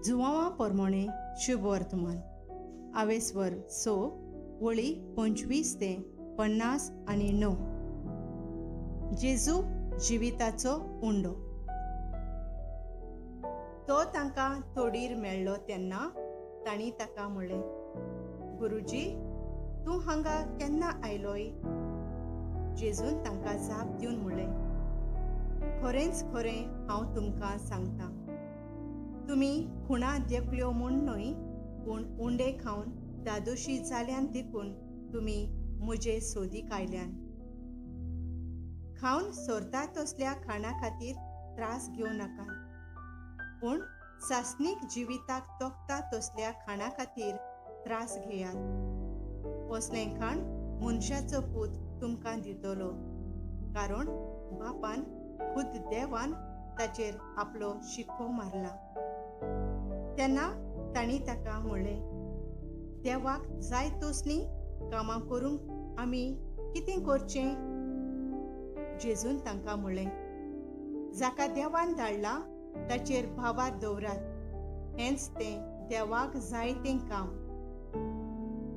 जुवांवा परमोणे शुभवर्तमान आवेस्वर 6 वळी 25 ते 59. जेजू जिविताचो उंडो. तो तांकां तोडीर मेळ्ळो तेन्ना तांणी ताका म्हणलें, गुरुजी, तूं हांगा केन्ना आयलोय? जेजून तांकां जाप दिवन म्हणलें, खरेंच खरें हांव तुमकां सांगता, तुमी खुणा देखल्यो म्हूण न्हय, पूण उंडे खावन दादोशी जाल्यान देखून तुमी म्हजे सोदीक आयल्यान. खावन सोरता तसल्या खाणा खातीर त्रास घेवं नाका, पूण सासणीक जिविताक तोखता तसल्या खाणा खातीर त्रास घेयात. असलें खाण मनशाचो पूत तुमकां दितलो, कारण बापान खुद देवान ताचेर आपलो शिक्को मारला. तेन्ना तांणी ताका म्हणलें, देवाक जाय तसलीं कामां करूंक आमी कितें करचें? जेजून तांकां म्हणलें, जाका देवान धाडला ताचेर भावार दवरात, हेंच तें देवाक जाय तें काम.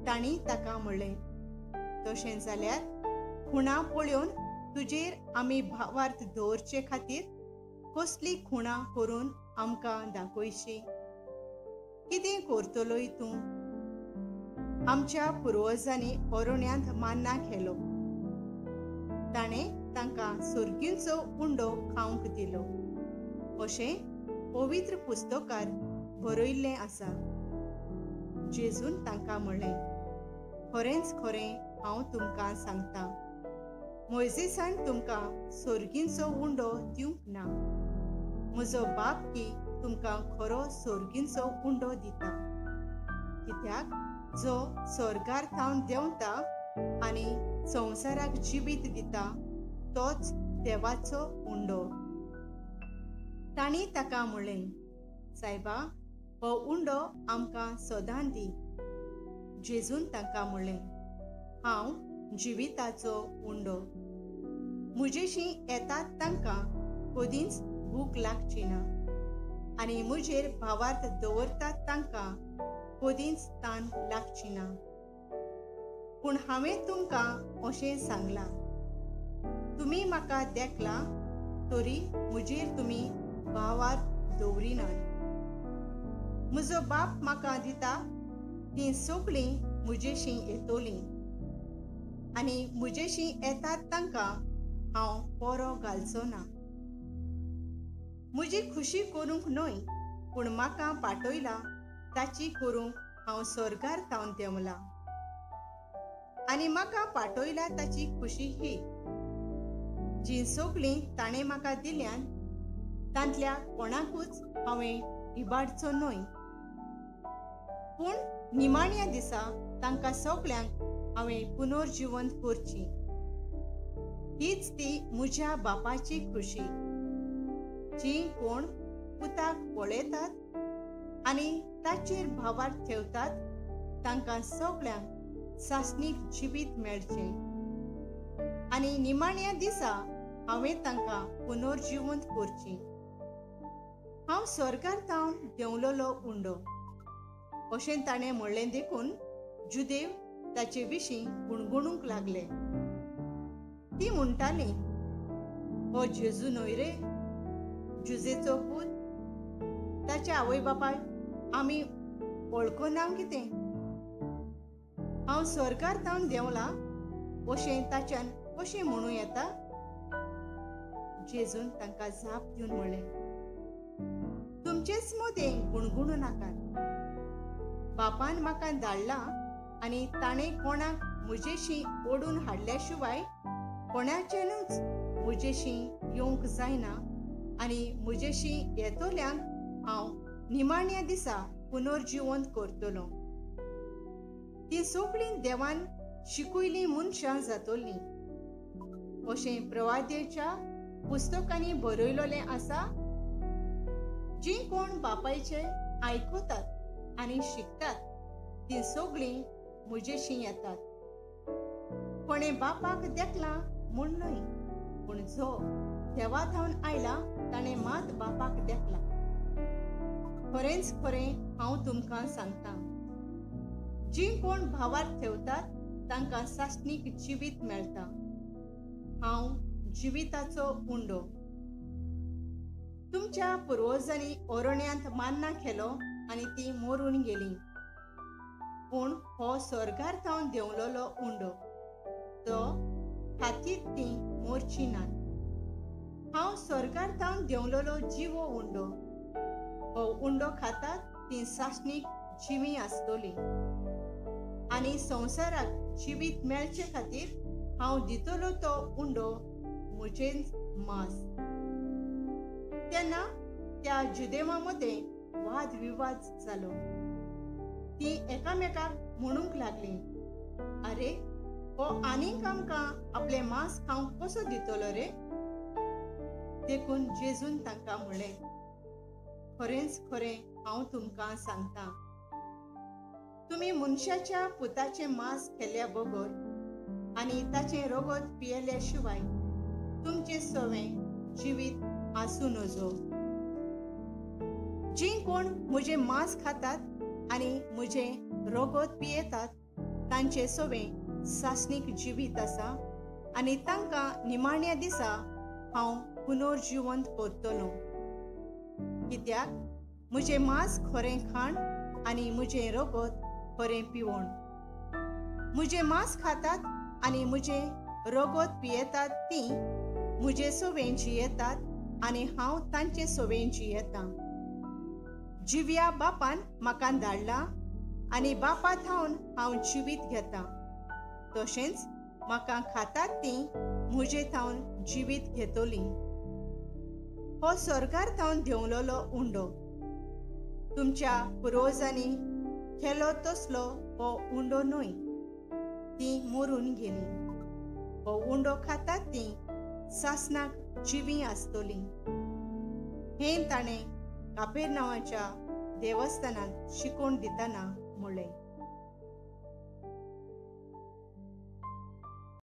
तांणी ताका म्हणलें, तशें जाल्यार खुणा पळोवन तुजेर आमी भावार्थ दवरचे खातीर कसली खुणा करून आमकां दाखयशी? कितें करतलोय तूं? आमच्या पुर्वजांनी अरण्यांत मान्ना खेलो, ताणें तांकां सुर्गींचो उंडो खावंक दिलो, अशें पवित्र पुस्तकार बरयल्लें आसा. जेजून तांकां म्हणलें, खरेंच खरें हांव तुमकां सांगता, मोयजेसान तुमकां सोर्गींचो उंडो दिवंक ना, म्हजो बाप की तुमकां खरो सोर्गींचो उंडो दिता. कित्याक जो स्वर्गार थावन देंवता आनी संवसाराक जिवीत दिता तोच देवाचो उंडो. तांणी ताका म्हणलें, सायबा, हो उंडो आमकां सदां दी. जेजून तांकां म्हणलें, हांव जिविताचो उंडो. म्हजेशी येतात तांकां कदींच भूक लागची ना, आनी म्हजेर भावार्थ दवरतात तांकां कदींच तान लागची ना. पूण हांवें तुमकां अशें सांगलां, तुमी म्हाका देखलां तरी म्हजेर तुमी भावार्थ दवरिनात. म्हजो बाप म्हाका दिता तीं सगळीं म्हजेशी येतलीं, आनी म्हजेशी येतात तांकां हांव पोरो घालचो ना. म्हजी खुशी करूंक न्हय, पूण म्हाका पाठयला ताची करूंक हांव स्वर्गार थावन देंवला, आनी म्हाका पाठयला ताची खुशी ही, जीं सगळीं ताणें म्हाका दिल्यान तांतल्या कोणाकूच हांवें इबाडचो न्हय, पूण निमाण्या दिसा तांकां सगळ्यांक हांवें पुनर्जिवंत करची. हीच ती म्हज्या बापाची खुशी. जीं कोण पुताक पळयतात आनी ताचेर भावार्थ ठेवतात तांकां सगळ्यांक सासणीक जिवीत मेळचें, आनी निमाण्या दिसा हांवें तांकां पुनर्जिवंत करची. हांव स्वर्गार थावन देंवलेलो उंडो, अशें ताणें म्हणलें देखून जुदेव ताचे विशीं गुणगुणूंक लागले. ती म्हणटाली, हो जेजू न्हय रे, जुजेचो पूत? ताच्या आवय बापायक आमी वळखना कितें? हांव स्वर्गार थावन देंवला अशें ताच्यान कशें म्हणूं येता? जेजून तांकां जाप दिवन म्हणलें, तुमचेच मदें गुणगुणू नाकात. बापान म्हाका धाडला आनी ताणें कोणाक म्हजेशी ओडून हाडल्या शिवाय कोणाच्यानूच म्हजेशी येवंक जायना, आनी म्हजेशी येतल्यांक हांव निमाण्या दिसा पुनर्जिवंत करतलो. तीं सगळीं देवान शिकयलीं मनशां जातलीं, अशें प्रवाद्याच्या पुस्तकांनी बरयलेलें आसा. जीं कोण बापायचे आयकतात आनी शिकतात तीं सगळीं म्हजेशी येतात. कोणें बापाक देखला म्हूण न्हय, पूण जो देवा थावन आयला ताणें मात बापाक देखला. खरेंच खरें हांव तुमकां सांगता, जीं कोण भावार्थ ठेवतात तांकां सासणीक जिवीत मेळटा. हांव जिविताचो उंडो. तुमच्या पुर्वजांनी ओरण्यांत मान्ना केलो आनी ती मरून गेली. पूण हो स्वर्गार थावन देंवलेलो उंडो, तो खातीर ती मोरची नात. हांव स्वर्गार थावन देंवलेलो जिवो उंडो. हो उंडो खातात ती सासणीक जिवी आसतली आनी संवसाराक जिवीत मेळचे खातीर हांव दितलो तो उंडो म्हजेंच मांस. तेन्ना त्या जुदेवा मदें वाद विवाद जालो. ती एकामेकाक म्हणूंक लागली, आरे, हो आनीक आमकां आपलें मांस खावंक कसो दितलो रे? देखून जेजून तांकां म्हणलें, खरेंच खरें हांव तुमकां सांगता, तुमी मनशाच्या पुताचें मांस खेल्या बगर आनी ताचें रगत पियेल्या शिवाय तुमचें सवें जिवीत आसूं नजो. जीं कोण म्हजें मांस खातात आनी म्हजें रगत पियेतात तांचें सवें सासणीक जिवीत आसा आनी तांकां निमाण्या दिसा हांव पुनर्जिवंत करतलो. कित्याक म्हजें मांस खरें खाण आनी म्हजें रगत खरें पिवण. म्हजें मांस खातात आनी म्हजें रगत पियेतात तीं म्हजे सवें जियेतात आनी हांव तांचे सवें जियेतां. जिव्या बापान म्हाका धाडला आनी बापा थावन हांव जिवीत घेतां, तशेंच म्हाका खातात तीं म्हजे थावन जिवीत घेतलीं. हो स्वर्गार थावन देंवलेलो उंडो. तुमच्या पुर्वजांनी केलो तसलो हो उंडो न्हय, तीं मरून गेलीं. हो उंडो खातात तीं सासणाक जिवीं आसतलीं. हें ताणें कापेर नांवाच्या देवस्थानांत शिकोवन दितना म्हणलें.